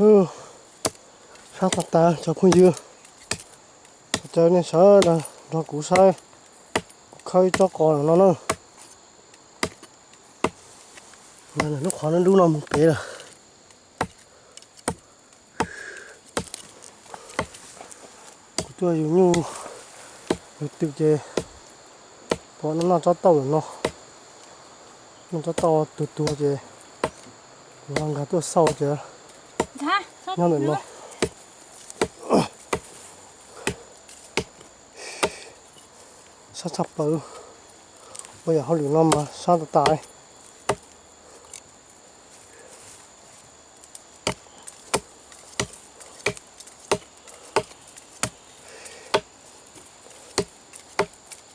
Sab tag tas cov phooj ywg, sawv daws nej sawv daws nrog kuv saib, khawb ib tsob qos no na. Lub qhov no dub no mus pem lawm. Kuv tuaj yug nyuj yug twm ces pom no noj tsob tauj lawm no, noj tsob tauj tuag tuag ces kuv ho nkag tuaj xauj ces nyob ntawm no. Sab tshaj plaws, ua yam hauj lwm no mas sab tas tas.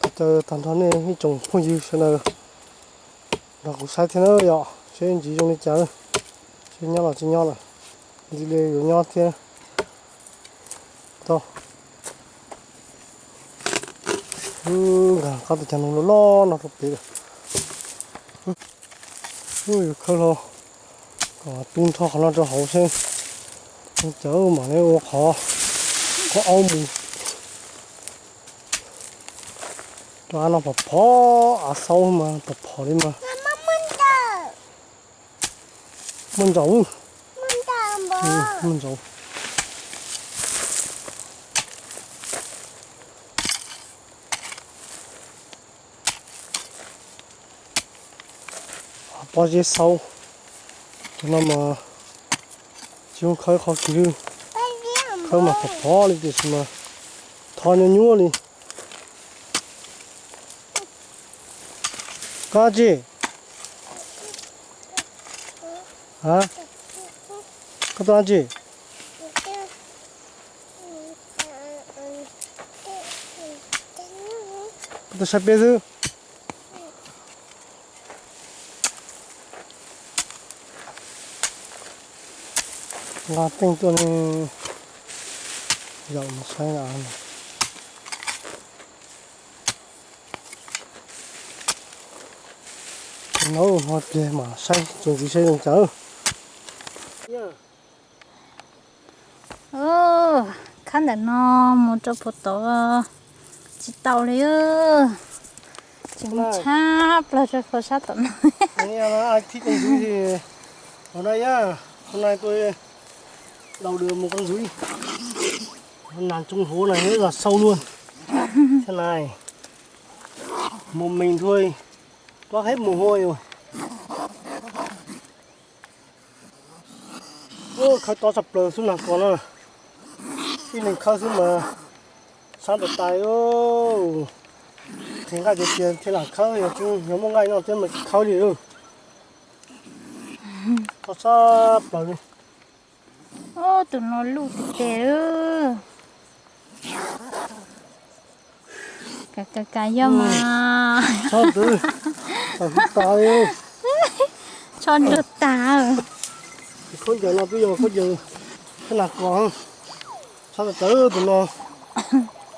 Thov caw tag nrho nej ib tsoom phooj ywg sawv daws nrog kuv saib thiab na yom, seb ntxiv zoo li cas, seb nyob los tsis nyob lawm, ntxiv li yuav nyob thiab. Tau, nkag qab tus cav no loj loj no rau pem lawm. Yuav khawb hlo kom tu nrho qhov no rau hauv seb, cov mam li ua qhov, qhov aub mus. Cov av no phom phom, av xaub mas phom phom li mas. Muaj ntsaum. Muaj ntsaum. Pob zeb xaub, tus no mas tsis muaj khawb qhov kiag, khawb mas phom phom li tiam sis mas thov nyuaj nyuaj li. Koj tsi? Koj tuaj tsi? Koj tuaj saib peb xwb. Nqa teej tuaj ne, zaum mus saib. Nov hmo plig mas saib txuas ntxiv saib zoo cas. Khab ntawm no mus rau puag tod tsis tau li. Tsis mus tshab plaws rau puag sab tom no. Thib koj ntxwv, hôm nay nhá, hôm nay tôi đầu được một con dúi. Nag tsooj hauv này rất là sâu luôn. Thế này, một mình thôi, toát hết mồ hôi rồi. Khawb tob tshaj plaws xub nag kos no, ib leeg khawb xwb mas sab tas tas. Qhia nqaij tias tias thiaj lam khawb, yog tsis yog muaj nqaij no thiab mas tsis khawb li. Tob tshaj plaws li. Tus no luj tiag tiag. Ka ka ka yog mas. Tshaj tas, tshaj nrog tas. Khaub ncaws no twb yog khaub ncaws khab nag kos. Tshaj tawv tus no,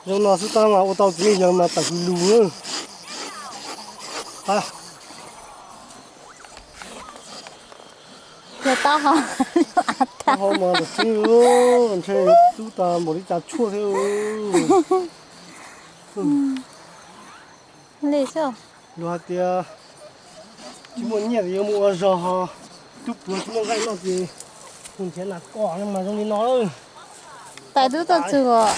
zoo no xwb tab mas ua tau tus me yawg mas tawm lus lus. Yog taub hau, taub hau mas tawm tswb, ntshe tub tas npaum li cas tshuaj thiab. Li xwb. Luag hais tias tsis muaj nyiaj yuav mus ua zog, ho tub pluag tsis muaj nqaij noj ces mus nrhiav nas kos no mas zoo li no. Tais tub tuaj txug os.